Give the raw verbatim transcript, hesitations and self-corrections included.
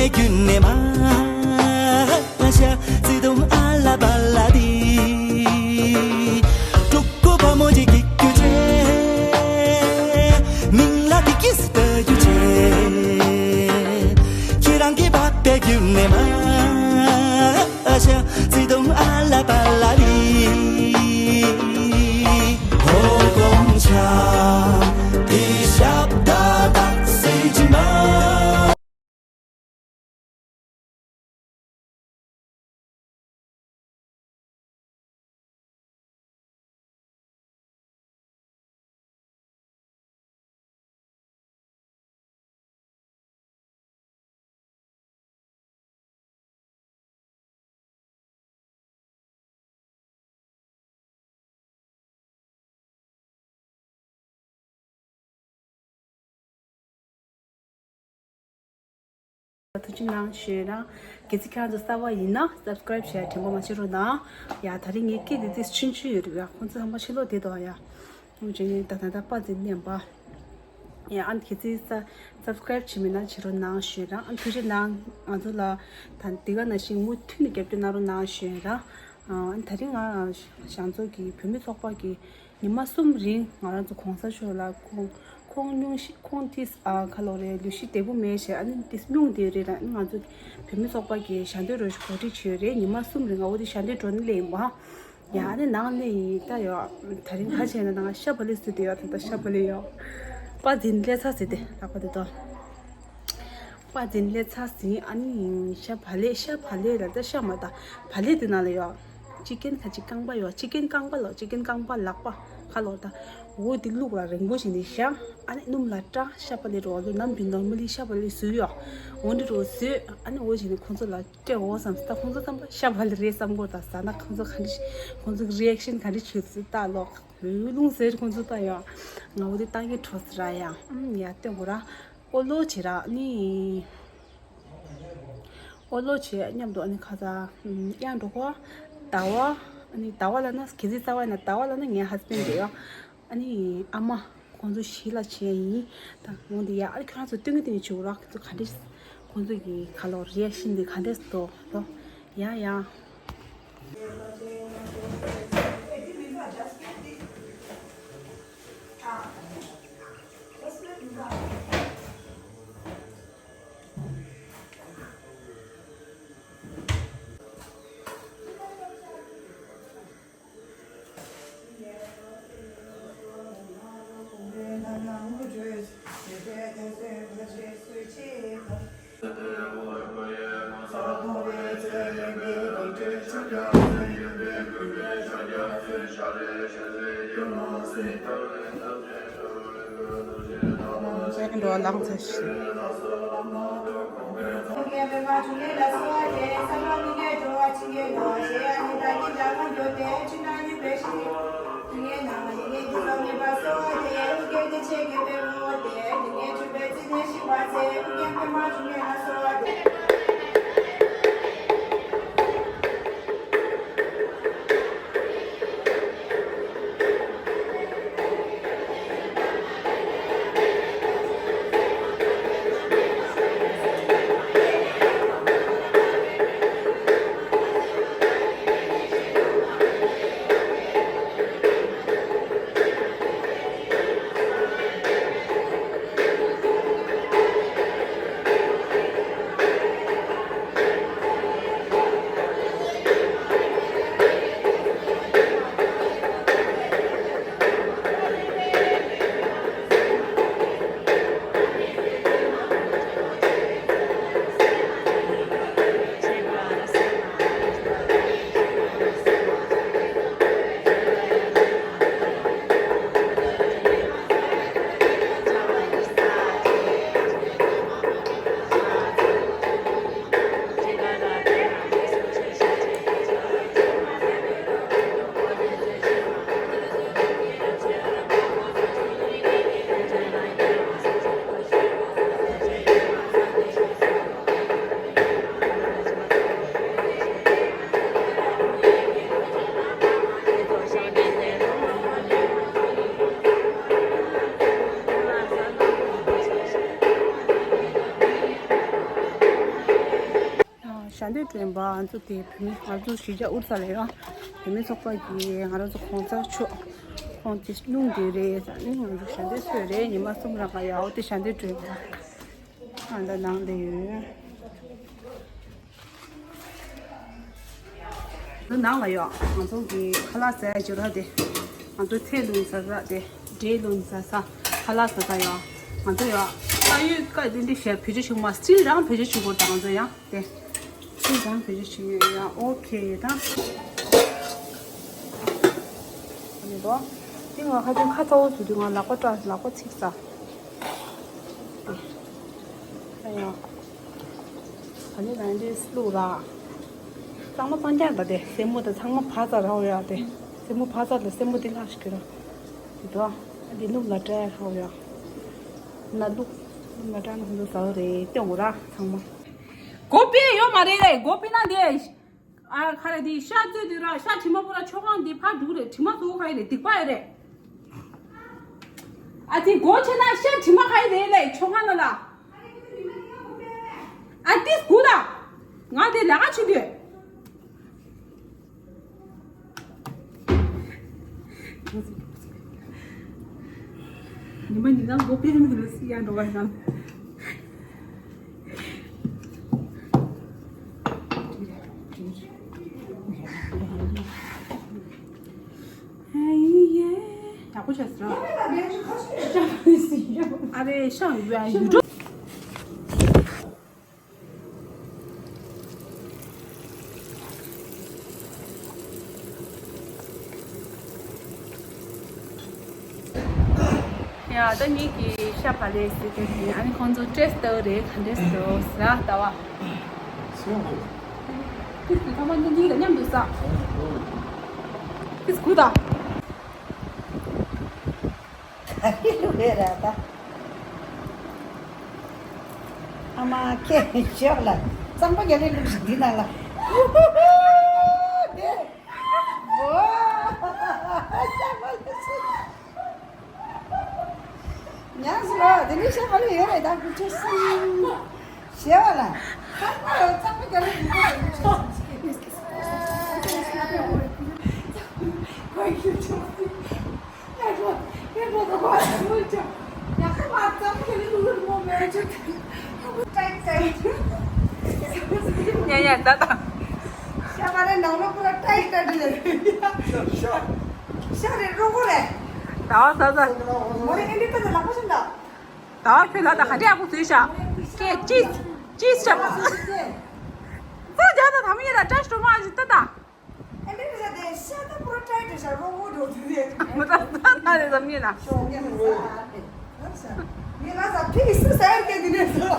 རྒྱུན་ནས་མ་ཤ་བརྩེ་དུང་ཨ་ལ་པ་ལ་དི། ཕྲུ་གུ་བུ་མོ་གཅིག་གི་རྒྱུ་ཆེ། མིང་ལ་དི་ཀི་སི་ཏ་རྒྱུ་ཆེ། ཁྱེད་རང་གི་པ་པའི་རྒྱུན་ནས་མ་ཤ་བརྩེ་དུང་ཨ་ལ་པ་ལ་དི། ཧོ་གོང་ཆ་དི་ཞབས་ད་དག་སེ་ཇི་མ། ཐུགས་རྗེ་གནང་ཞུ་ཡ་རང་། གལ་སྲིད་ཁྱེད་རང་ཚོ་གསར་པ་ཡིན་ན་སབ་སི་ཀ་རེབ་བྱས་དྲན་པ་མ་བརྗེད་རོགས་གནང་། ཡ་ད་རིང་ངའི་སྐད་འདི་ཏིས་ཆུང་ཆུང་ཡོད་རེད་ཡ། ཁོང་ཚོ་ཚང་མ་ཕྱི་ལོགས་བསྡད་འདུག་ཡ། ཨུ་ཅེ་ད་ད་ད་པ་འཛིན་ནས་པ། ཡ་ཨ་ནི་གལ་སྲིད་ས་སབ་སི་ཀ་རེབ་བྱས་མེད་ན་བྱེད་རོགས་གནང་ཞུ་ཡ་རང་། ཨ་ནི་ཐུགས་རྗེ་གནང་། ང་ཚོ་ལ་ད་འདི་ག་ནང་བཞིན་མུ་མཐུད་ནས་རྒྱབ་སྐྱོར་གནང་རོགས་གནང་ཞུ་ཡ་རང་། ཨ་ནི་ད་རིང་ང་ཞང་ཚོ་གི་བུད་མེད་ཚོགས་པ་གི་ཉི་མ་གསུམ་རིང་ང་རང་ཚོ་གོང་ས་མཆོག་ལ་ཁོང་ཁོང་སྙུང་གཞི་ཁོང་ཏིས་ཨ་ཁ་ལོ་རེད་ལུས་ཤི་བདེ་པོ་མེད་ཞེས་ཨ་ནི་ཏིས་སྙུང་དེ་རེད། ཨ་ནི་ང་ཚོ་བུད་མེད་ཚོགས་པ་གི་ཞལ་འདོན་རོགས་ཞུ་གོ་སྒྲིག་བྱས་ཡོད་རེད། ཉི་མ་གསུམ་རིང་ཨ་འོ་དེ་ཞལ་འདོན་འགྲོ་ནི་ལས་ཡིན་པ། ཡ་ཨ་ནི་ནང་ལས་ཡིན་ད་ཡོ། ད་རིང་ཁ་ཆེ་ན་ནང་ཤ་བ་ལི་སུ་དེ་ཡོ། ད་ད་ཤ་བ་ལི་ཡོ། པ་འཛིན་ལས་ཚ་ཟེར་ཏེ་ལག་པ་དེ་དོ། པ་འཛིན་ལས་ཚ་ཟིན་ཨ་ནི་ཤ་བ་ལི་ཤ་བ་ལི་ལ་ད་ཤ་མ་ད་བ་ལི་དེ་ན་ལ་ཡོ། ཅི་ཀེན་ཁ་ཅིག་རྐང་པ་ཡོད། ཅི་ཀེན་རྐང་པ་ལོ། ཅི་ཀེན་རྐང་པ་ལག་པ་ཁ་ལོ་ད། འོ་དེ་བླུགས་ལ་རིང་པོ་ཞིག་ནས་བཞག་ཨ་ནི་སྣུམ་ལ་བཀྲ་ཤ་བ་ལི་རོ་ལོ་ནམ་བི་ནོར་མ་ལི་ཤ་བ་ལི་བཟོས་ཡོད། འོ་འདི་རོ་བཟོས་ཨ་ནི་འོ་ཞིག་ནས་ཁོང་ཚོ་ལ་སྤྲད་འོ་བསམ་སྟེ་ད་ཁོང་ཚོ་ཙམ་པ་ཤ་བ་ལི་རེད་བསམ་གོ་ད་ཟ་ན་ཁོང་ཚོ་ག་འདྲ་ཁོང་ཚོ་གི་རི་ཨེག་ཤན་ག་འདྲ་བྱེད་ཚུལ་ལྟ་ལོག་ལུས་ལུང་ཟེར་ཁོང་ཚོ་ལྟ་ཡོད། ང་འོ་དེ་ཏང་གི་གྲོ་སི་ར་ཡ་ཡ་སྟོན་གོ་ར། ཨོ་ལོ་བྱེད་ར་ནི། ཨོ་ལོ་བྱེད་མཉམ་དུ་ཨ་ནི་ཁ་ཚ་ཨམ་དབྱངས་འགྲོ་ཁོ། ཟླ་བ། ཨ་ནི་ཟླ་བ་ལ་ན་གལ་སྲིད་རྩ་བ་ཡིན་ན་ཟླ་བ་ལ་ན་ངའི་ཧ་སི་བེན་ཌི་རེད་ཡ། ཨ་ནི་ཨ་མ། ཁོང་ཚོ་ཞི་ལ་བྱས་ཡིན། ད་འོང་དེ་ཡ་ཨ་ཁྱོད་རང་ཚོ་སྟོན་གི་སྟོན་གི་བྱེད་རོགས། ཁོང་ཚོ་ག་འདྲི། ཁོང་ཚོ་གི་ག་ལོ་རི་ཨེག་ཤན་འདི་ག་འདྲས་འདུག་ལོ། ཡ་ཡ། འགྲོ་ལངས་ཚར་ཤག་ཞལ་འདོན་སྒྲོན་པ་ང་ཚོ་དེ་བུད་མེད་ང་ཚོ་གཞིས་ཆགས་ཨུ་རུ་ས་ལ་ཡང་བུད་མེད་ཚོགས་པ་གིས་ང་རང་ཚོ་གོང་ས་མཆོག་ཁོང་དེ་སྙུང་དེ་རེད་ཟེར་ནས་ང་ཚོ་ཞལ་འདོན་སྲོལ་རེད། ཉི་མ་གསུམ་རང་ག་ཡའོ་དེ་ཞལ་འདོན་སྒྲོན་པ་ཨ་འདྲ་ནང་དེ་ཡོད། འདི་ནང་ལ་ཡོད། ང་ཚོ་གི་ཁ་ལག་ཟ་ཡ་ཅིག་ར་དེ། ང་ཚོ་ཚལ་བླུགས་ཟ་ས་དེ། འབྲས་བླུགས་ཟ་ས། ཁ་ལག་ཟ་ས་ཡོད། ང་ཚོ་ཡོད། ད་ཡོད་ཀ་དེ་འདི་ཞེས་བེད་སྤྱོད་བྱུང་མ་སྤྱིར་རང་བེད་སྤྱོད་བྱུང་གོ་ད་ང་ཚོ་ཡང་དེ། སྤྱིར་རང་བེད་སྤྱོད་བྱུང་ཡོད་ཡ་ཨོ་ཁེ་ཡོད་ད། ཡོད་དོ། དེ་ང་ཁ་ཅིག་ཁ་ཚ་བོ་ཟུག་དུས་ང་ལག་པ་སྐྲག་ལག་པ་ཚིག་ས། ཨ་ཡ། ད་ནི་ད་འདི་བླུགས་ར། གཙང་མ་གཙང་རྐྱང་ད་དེ་སེན་མོ་དང་ཚང་མ་བག་ཚ་ར་ཧོ་ཡ་དེ། སེན་མོ་བག་ཚ་དང་སེན་མོ་དེ་ལྷག་ཞིག་གི་ར། དེ་དོ། འདི་སྣུམ་ལ་སྤྲད་ཧོ་ཡ། ན་ལུག་སྣུམ་ལ་སྤྲད་ན་ཧོ་འདུག་ཟ་རེད་སྟོན་གོ་ར་ཚང་མ། སྒོ་ཕྱེ་ཡོད་མ་རེད་རེད་སྒོ་ཕྱེ་ན་དེ། ཨ་ཁ་ར་དེ་ཤ་བཙོས་དུས་ར་ཤ་དྲི་མ་པོ་ར་མཆོད་ཁང་དེ་ཕར་འགྲོ་གི་རེད། དྲི་མ་གཙོ་བོ་ག་ཡི་རེད། སྡིག་པ་ཡི་རེད། ཨ་དེ་སྒོ་ཕྱེ་ན་ཤ་དྲི་མ་ག་ཡི་རེད་ལས་མཆོད་ཁང་ནང་ལ། ཨ་དེ་སྒུག་ད། ང་དེ་ལས་ཀ་བྱེད་དུས། ཉི་མ་ཉི་མ་སྒོ་ཕྱེ་ནས་ཡར་འགྲོ་བ་ཡང་། ཡག་པོ་བྱས་སོང་། ཨ་རེ་ཤ་ཡོད་ཡ་ཡུ་འགྲོ། ཡ་ད་ངེད་ཀྱི་ཤ་བག་ལེབ་ཟེར་དེ་ཨ་ནི་ཁོང་ཚོ་ཊེ་སི་ཊི་ལྟ་གི་རེད། ག་འདྲས་འདུག་ཟེར་ལྟ་བ། ཏིས་ཀྱི་ཐོག་མ་འདི་གཉིས་ལ་མཉམ་དུ་ཟ། ཏིས་གུ་ད། ག་རེ་ལུག་རེད་ར་ད། ཨ་མ་ཁྱེད་ཤོག་ལ་གཙང་པ་རྒྱ་ལས་ལུག་ཞིག་འདི་ནང་ལ། ཧུ་ཧུ་ཧུ། དེ། ཝ། གཙང་པ་ལུག་ཞིག་ཉམས་སུ་ལ་དེ་ནི་ཤ་བག་ལེབ་ཡོད་རེད་ད་ཁུ་ཆེ་སུ། ཞེ་བ་ལ། ཁ་པར་གཙང་པོ་རྒྱ་ལ་ཡིན་པ་ཡིན་ཆེ་སུ། ཁོ་ཡིན་ཆོག་སི། ཡ་ཁོ་ཡ་ཁོ་ཁོ་ཁོ་ཡིན་ཆོག་ཡ་ཁོ་བ་གཙང་པོ་རྒྱ་ལ་ཡིན་ལུགས་མོ་མེད་ཆོག་ཏའི་ཏའི། ཉན་ཡ་ད་ད། ཤ་བག་ལེབ་ནང་ལོགས་པུ་ར་ཏའི་ཏའི་ལ། ཤ་ཤ། ཤ་རེད་རོ་ཁོ་རེད། ད་བ་ཟ་ཟ། མོ་རེ་ཨེ་འདྲི་ཏ་ལ་ཁོ་ཤ་འདྲ། ད་བ་ཁྱོད་ལ་ད་ག་འདྲ་ཡག་པོ་བཟོས་ཤག་ཀེ་ཅིས་ཅིས་ཤག་ཙོ་རྒྱག་ད་ད་མི་ཡ་ད་བཀྲ་ཤིས་སྒྲོལ་མ་ཞིག་ད་ད། ཨེ་འདྲ་རེད་ཤ་ད་པུ་ར་ཏའི་ཏའི་ཤ་རོ་བོ་འགྲོ་དུས་རེད། མ་ད་ད་ད་རེད་ད་མི་ཡ་ད། ཤོག་ངས་ཟ་ཨ་ནི། ངས་ལ་ཟ་ཕི་སུ་ཟ་ཡར་སྐད་དེ་ནས་ཟ།